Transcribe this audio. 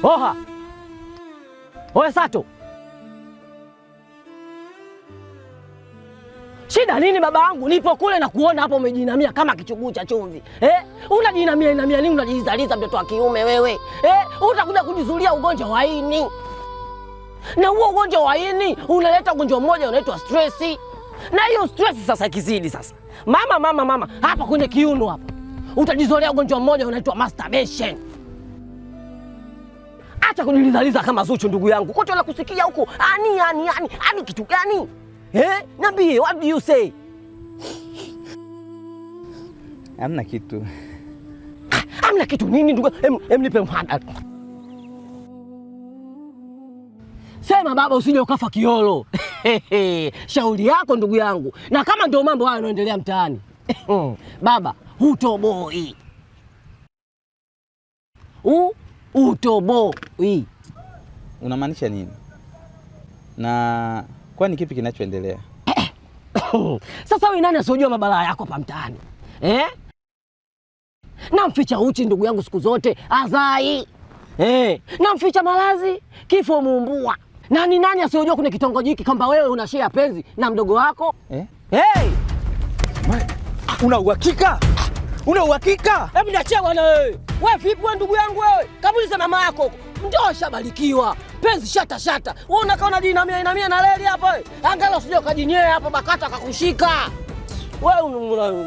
Oha. Oya Sato. Shida nini baba yangu? Nipo kule na kuona hapo umejinamia kama kichuguu cha chumvi. Eh? Unajinamia inamia nini? Unajizaliza mtoto wa kiume wewe. Eh? Utakuja kujizulia ugonjwa wa ini. Na huo ugonjwa wa ini unaleta ugonjwa mmoja unaitwa stress. Na hiyo stress sasa ikizidi sasa. Mama mama mama, hapa kwenye kiuno hapa. Utajizolea ugonjwa mmoja unaitwa masturbation. Acha kunilizaliza kama Zuchu ndugu yangu. Kote la kusikia huko. Ani ani ani, ani kitu gani? Eh? Niambie, what do you say? Hamna kitu. Hamna kitu nini ndugu? Em nipe mhada. Sema baba, usije ukafa kiolo. Shauri yako ndugu yangu. Na kama ndio mambo hayo yanaendelea mtaani. Baba, hutoboi. Utoboi. Unamaanisha nini? Na kwani kipi kinachoendelea? Sasa wewe nani asiyojua mabalaa yako hapa mtaani? Eh? Namficha uchi ndugu yangu siku zote azai. Eh, namficha malazi kifo muumbua. Nani nani asiyojua kuna kitongoji hiki kwamba wewe una share penzi na mdogo wako? Eh? Hey! Una uhakika? Una uhakika? Hebu niachie bwana wewe. Wewe vipi wewe ndugu yangu wewe? Kamuliza mama yako. Ndio shabarikiwa. Penzi shata shata. Wewe unakaa unajinamia inamia na leli hapa wewe. Angalau usije ukajinyea hapo BAKATA akakushika. Wewe.